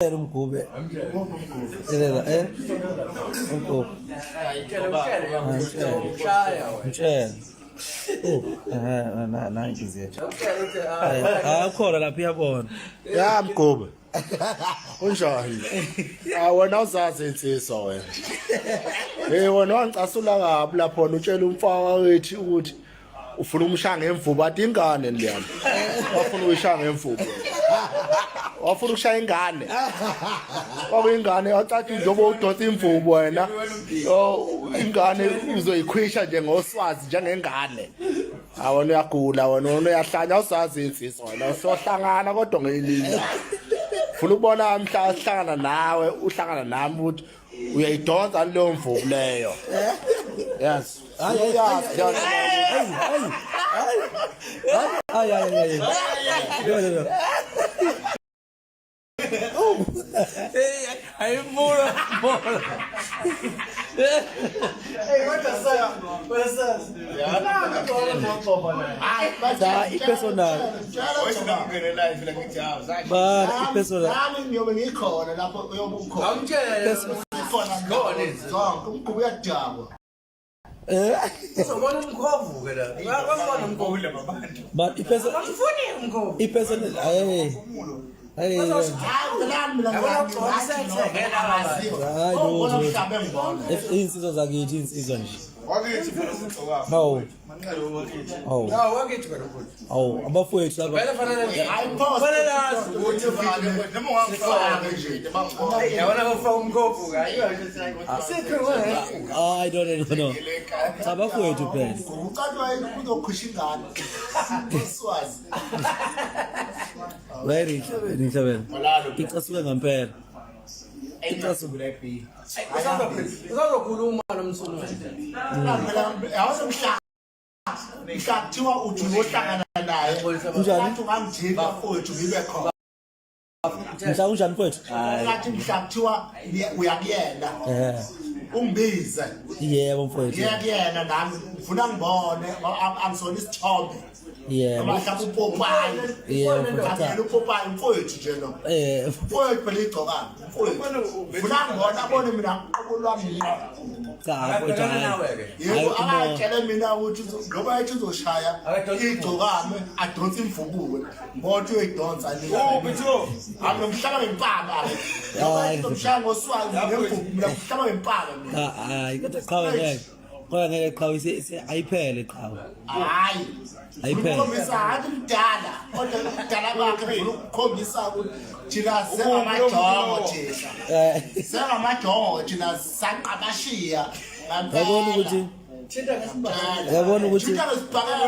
Umgube. Elela eh. Umgube. Mtshele. Oh, eh na na inhliziyo. Ah, ukhona lapha uyabona. Ya mgube. Kunjani? Ah wena uzazi insizwa wena. Hey wena wangicasula kabi lapho utshela umfaka wethu ukuthi ufuna umshaya ngemvubu athi ingane leyana wafuna ukuyishaya ngemvubu wafuna ukushaya ingane kwakuyingane wacathi njengoba udonsa imvubu wena oh, ingane uzoyikhwisha nje ngoswazi njengengane awona uyagula wena wena uyahlanya usazi insizwa wena usohlangana kodwa ngelinye funa ukubona mhla sihlangana nawe uhlangana nami ukuthi uyayidonsa leyo mvubu leyo yes. Hayi hayi hayi. Hayi hayi hayi. No no no. Ayimura mora. Hey kodwa sa wesa. Cha i-personal. Ba i-personal. Nami ngiyobe ngikhona lapho uyobe ukhona. Awumtshele. Khona Khona izwi. Zonke umgqubu uyadakwa. Uzobona umkhovu ke la. Wambona umkhovu. But i-person Awufuni umkhovu. i-personal hey. Hey. Hayi nami mina Yabona ugcoka isethe. Hayi Oh, no. bona mhlawumbe ngibona. Insizwa zakithi insizwa nje. Wakithi phela umgcoka. Hawu. Manqele wakithi. Hawu. No, wakithi wena mfowethu. Hawu abafowethu laba. Vele fanele Hayi pause. Fanele azi Ukuthi noma ungangifaka nje bangibona. Yabona kufaka umkhovu ke. Ayiyo nje siphi wena. Hayi no no no. Cha abafowethu phela. Ucathi uzokhwisha ingane. Uswazi. Very inhlabeni inhlabeni. Icasuke ngempela. Icasuke. Usazokhuluma lo msunu. Phela awusemhla. Mhla kuthiwa uthi uyohlangana naye. Unjani? Ngathi ungangijika mfowethu ngibe khona. Mhla unjani mfowethu? Hayi. Ngathi mhla kuthiwa uyakuyena. Eh. Ungibize. Yebo mfowethu. Ngiya kuyena nami ngifuna ngibone angisona isithombe. Yebo. Noma mhlawumbe upopayi. Yebo mfowethu. Cha. Ngiyena upopayi mfowethu nje lo. Eh. Mfowethu phela igcokana. Mfowethu. Ngifuna ngibone abone mina uqobo lwami ngqo. Cha mfowethu. Akabhekana hayi. nawe ke. Yebo Hayi, no. akatshele mina ukuthi ngoba ethi uzoshaya Akadonse igcokame adonse imvubuwe. Ngothi uyoyidonsa le. Uphi Tho? Angimhlaba ngempama. Hayi. Ngomshaya ngoswazi ngemvubu mina ngihlaba ngempama mina. Cha hayi kodwa qhawe ngeke. Qhawe ngeke qhawe ayiphele qhawe. Hayi. Ayiphele. Ukukhombisa hayi umdala kodwa umdala bakhe ufuna ukukhombisa ukuthi thina sengamajongo thina. Eh Sengamajongo thina sanqabashiya. yabona ukuthi yabona ukuthi Thinta ngesibhakela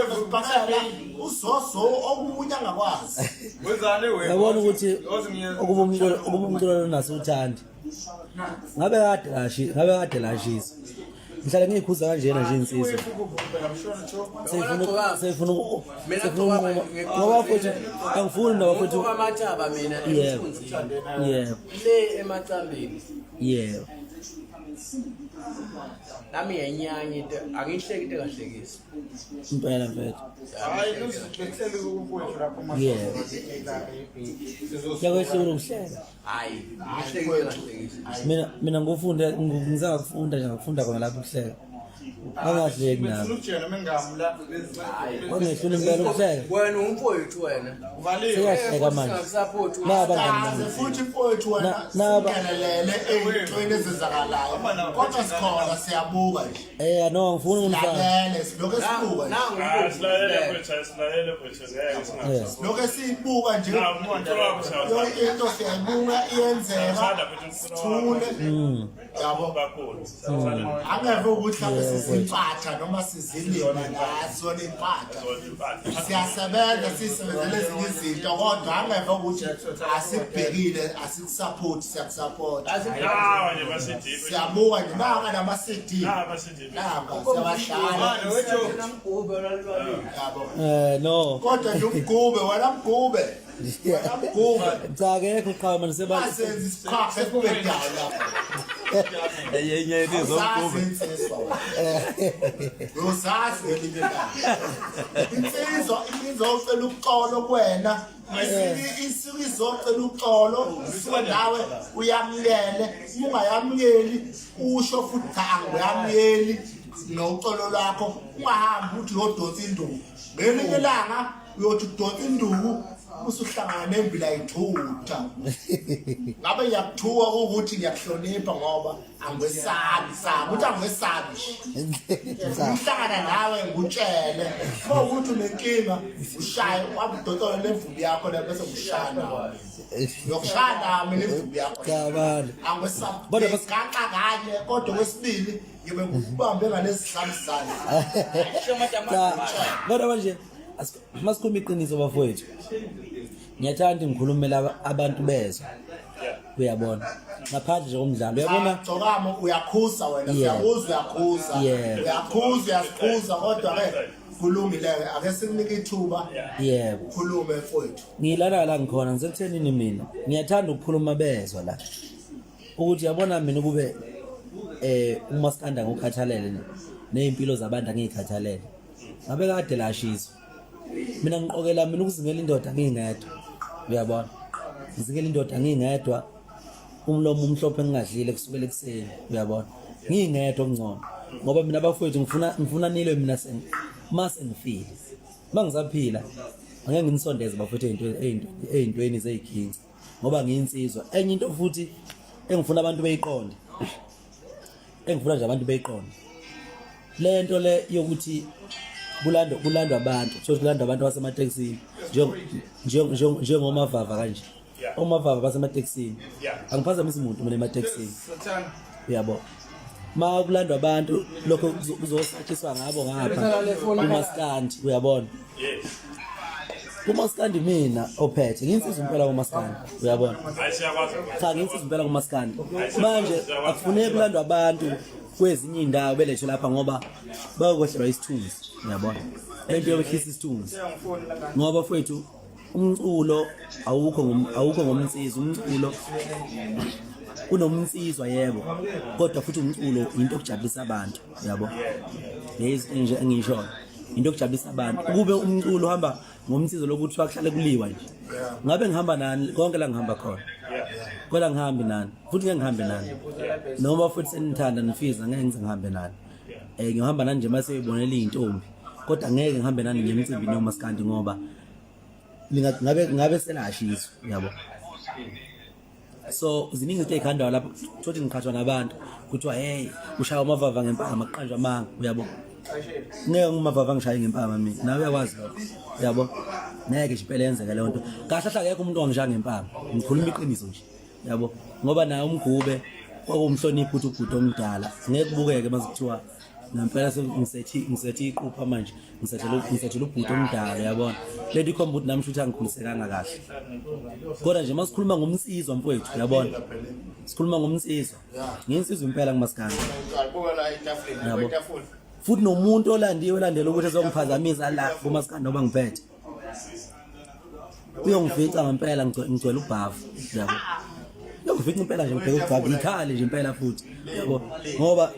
ngesibhakela uzozo okunye angakwazi. Wenzani wena? yabona ukuthi ukuba umculo naso uthandi. Ngabe kade lashi ngabe kade lashisa. Ngihlale ngiyikhuza kanjena nje insizwa. Seyifuna seyifuna seyifuna ukunquma. Ngoba futhi angifuni naba futhi Amathaba mina Yebo. emthunzini. Yebo. Le emacambeni. Yebo. Nami ngiyayinyanya into angihleki into engahlekisi. Impela mfethu. Hayi luzihlekisele kumfowethu lapho uma Yebo. Kuyakwehlula ukuhleka. Hayi, ngihleki into engahlekisi. Mina ngufunda ngizakufunda nje ngakufunda khona lapho ukuhleka. Angahleki nami. Ujena mengamla. Wangehlula impela ukuhleka. Wena umfowethu wena. Uvalile. Seyahleka manje. Singakusupport. Naba Kaze ngani. futhi mfowethu wena Naba- singenelele ey'ntweni ezenzakalayo kodwa sikhona siyabuka nje Eh no ngifuna ukumfaka. silalele silokhu esibuka nje Nangu Ah, silalele umfowethu. mfethu, silalele mfethu, ngeke singakusapoti. silokhu esiyibuka nje Na, umculo wakho siyawuthanda. yonke into siyayibuka iyenzeka Siyawuthanda mfethu umculo wakho. sithule yabo Kakhulu. Siyawuthanda. angeve ukuthi mhlawumbe Yebo, sizimpatha noma sizilima la siyona impatha Impatha. siyasebenza sisebenzela ezinye izinto kodwa angeve ukuthi asikubhekile asikusaphothi siyakusapotha Lawa nje ama-CD. siyabuka nje nanga nama-cd Lawa ama-CD. nanga siyabahlala yabo Eh no. kodwa nje umgube wena mgube wena mgube Cha akekho qhawe manje sebantu asenze isiqhwaga esibhedayo lapho. Enye into Awuzazi insizwa wena. Uyozazi ngelinye ilanga. Insizwa izocela uxolo kuwena. Isuke izocela uxolo, usuke nawe uyamukele. Uma ungayamukeli usho futhi cha angiyamukeli noxolo lwakho. Ungahambi uthi uyodonsa induku. Ngelinye ilanga uyothi udonsa induku usuhlangana nembila ithutha. Ngabe ngiyakuthuka ukuthi ngiyakuhlonipha ngoba angikwesabi sami ukuthi angikwesabi nje ngihlangana nawe ngikutshele uma ukuthi unenkinga ushaye wabudotolo lemvubu yakho le bese ngishaya nawe ngiyokushaya nami lemvubu yakho Cha bani. angikwesabi Kodwa bas- gaxa kanye kodwa kwesibili ngibe ngikubambe ngalesi sihlanu sami Cha kodwa manje masikhuluma iqiniso bafowethu. Ngiyathanda ngikhulumela abantu bezwe. Uyabona. Ngaphandle nje komdlalo uyabona. Gcokamo uyakhuza wena siyakuzwa uyakhuza uyakhuza uyasikhuza kodwa ke kulungile ke ake sikunike ithuba yebo ukhulume mfowethu. Ngilala la ngikhona ngisekuthenini mina ngiyathanda ukukhuluma bezwa la ukuthi yabona mina kube umaskanda ngokhathalele nezimpilo zabantu angiyikhathalele ngabe kade lashiswa mina ngiqokela mina ukuzingela indoda ngingedwa uyabona ngizingela indoda ngingedwa umlomo umhlophe ngingadlile kusukela ekuseni uyabona ngingedwa okungcono ngoba mina abafowethu ngifuna nilwe mina mase ngifile mangisaphila angeke nginisondeze bafowethu ey'ntweni zey'khinci ngoba ngiyinsizwa. Enye into futhi engifuna abantu beyiqonde, engifuna nje abantu beyiqonde le nto le yokuthi kulandwa abantu, so kulandwa abantu basematekisini njengomavava kanje, omavava basematekisini, angiphazamisi muntu mina ematekisini, uyabo. Ma kulandwa abantu lokho kuzosatshiswa ngabo ngapha kumaskandi, uyabona. Kumaskandi mina ophethe nginsizwa impela kumaskandi, uyabona. Cha nginsizwa impela kumaskandi. Manje akufuneki kulandwa abantu kwezinye indawo belethwe lapha ngoba bayokwehlelwa isithunzi, uyabona. Lento yokwehlisa isithunzi. Ngoba mfowethu umculo awukho awukho ngomnsizwa, umculo kunomnsizwa yebo, kodwa futhi umculo into okujabulisa abantu, uyabo. Lezi nje engisho into okujabulisa abantu. Ukube umculo uhamba ngomsizo lokuthi kuhlale kuliwa nje, ngabe ngihamba nani konke la ngihamba khona, kodwa ngihambi nani futhi ngeke ngihambe nani noma futhi senithanda nifisa ngeke ngize ngihambe nani. Ngihamba nani nje mase uyibonela izintombi, kodwa ngeke ngihambe nani ngemicimbi noma sikandi ngoba ngabe selashiswa, uyabo. So ziningi izinto ey'khandwayo lapho, thothi ngiqhathwa nabantu kuthiwa hey ushaya umavava ngempama, kuqanjwa amanga, uyabo. Ngeke umavava ngishaye ngempama mina, nawe uyakwazi lokho, uyabo. Ngeke nje impela yenzeke leyo nto. Kahle hle akekho umuntu ongishaya ngempama, ngikhuluma iqiniso nje, uyabo. Ngoba naye umgube kwakuwumhlonipho ukuthi ubhuti omdala, ngeke kubukeke mase kuthiwa ngempela ngisethi iqupha manje, ngisethela ubhuti omdala, uyabona. Lento ikhomba ukuthi nami shuthi angikhulisekanga kahle. Kodwa nje masikhuluma ngomnsizwa mfowethu, uyabona. Sikhuluma ngomnsizwa. Nginsizwa impela kumaskandi. Yabo. Futhi nomuntu olandiwe olandela ukuthi ezongiphazamisa la kumaskandi noba ngiphethe. Uyongifica ngempela ngigcwele ubhavu, yabo. Uyongifica impela nje ngibheke ubhavu, ngikhale nje impela futhi, yabo. Ngoba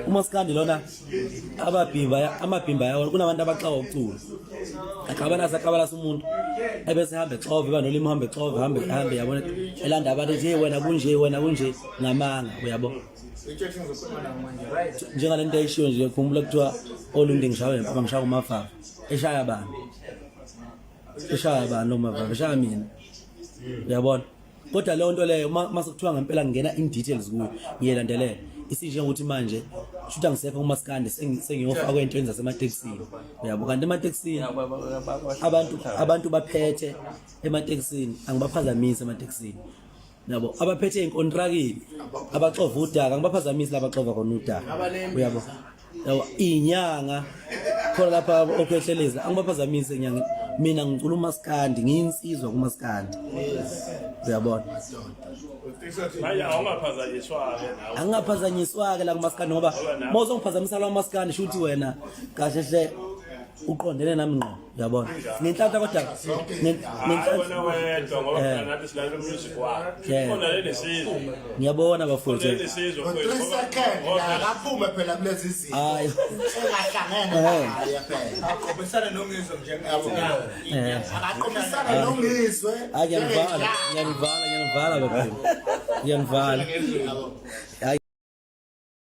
umaskandi lona amabhimba yawo kunabantu abaxawa ukucula. Axabalasa axabalasa umuntu ebese hambe exove banolimi hambe exove hambe hambe, yabona, elanda abantu nje wena kunje wena kunje ngamanga, uyabo. Njengalento ayishiyo nje khumbula kuthiwa olundi ngishawe ngempama ngishaya umavava eshaya bani eshaya bani lo mavava eshaya mina, uyabona. Kodwa leyo nto leyo mase kuthiwa ngempela ngingena in details kuyo ngiyelandelela isinjengokuthi manje shuthi angisekho kumaskandi sengiyofakwa entweni zasematekisini, uyabo. Kanti ematekisini abantu baphethe ematekisini, angibaphazamisi ematekisini, yabo. Abaphethe inkontrakini abaxova udaka angibaphazamisi labaxova khona udaka, uyabo. Yabo inyanga khona lapha okwehleleza angibaphazamisi enyangeni. Mina ngicula umaskandi, ngiyinsizwa kumaskandi, uyabona. Manje awungaphazanyiswa-ke nawe. Angingaphazanyiswa-ke la kumaskandi ngoba uma uzongiphazamisa la kumaskandi shuthi wena kahle hle uqondene nami ngqo, Uyabona, ngenhlanhla kodwa Hayi ngenhlanhla wena wedwa ngoba phela nathi silalela umusic wakho. Yeah. Khona le nesizwe. Ngiyabona Khona bafowethu. le nesizwe Ngo mfowethu, 3 ngoba- second ngoba- akaphume phela kulezi zinto. Hayi. Engahlangene naye phela. Aqophisane noNgizwe njengabo. Akaqophisane noNgizwe. Hayi, ngiyanivala, ngiyanivala, ngiyanivala bafowethu, ngiyanivala. Hayi.